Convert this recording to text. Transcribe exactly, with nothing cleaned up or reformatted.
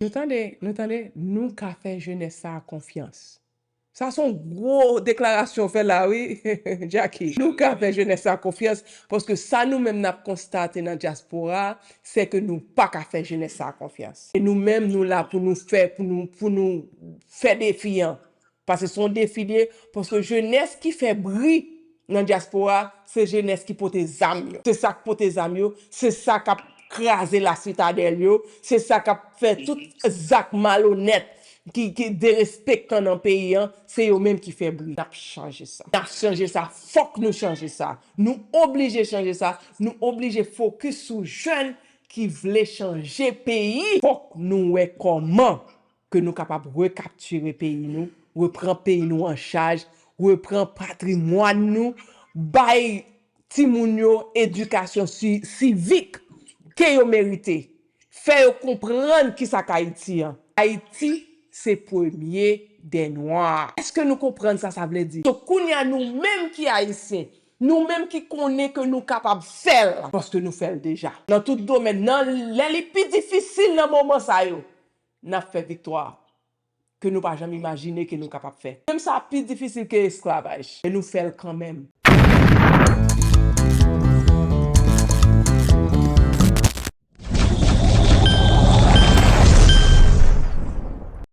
Nou tande, nou tande, nou ka fè jenès sa a konfyans. Sa se yon gwo deklarasyon w fè la, wi, Jackie. Nou ka fè jenès sa a konfyans, paske sa nou menm n ap konstate nan dyaspora, se ke nou pa ka fè jenès sa a konfyans. E nou menm, nou la pou nou fè, pou nou, pou nou fè defi an. Paske se yon defi li ye, paske jenès ki fè bri nan dyaspora, se jenès ki pote zam yo. Se sa k pote zam yo, se sa k ap kraze la sitadèl yo, se sa k ap fè tout zak malonèt ki, ki derespektan nan peyi an, se yo menm ki fè bri. N ap chanje sa. N ap chanje sa. Fòk nou chanje sa. Nou oblije chanje sa. Nou oblije fokis sou jèn ki vle chanje peyi. Fòk nou wè kòman ke nou kapab rekaptire peyi nou, repran peyi nou an chaj, repran patrimwàn nou, bay timoun yo edikasyon si-, sivik ke yo merite, fè yo konprann kisa k Ayiti an. Ayiti se premye dè nwa. Èske nou konprann sa sa vle di? So, kounye a nou menm ki Ayisyen, nou menm ki konnen ke nou kapab fè l, paske nou fè l deja. Nan tout domèn, nan lè li pi difisil nan moman sa yo, n ap fè viktwa ke nou pa janm imajine ke nou kapab fè. Menm sa pi difisil ke esklavaj, men nou fè l kanmenm.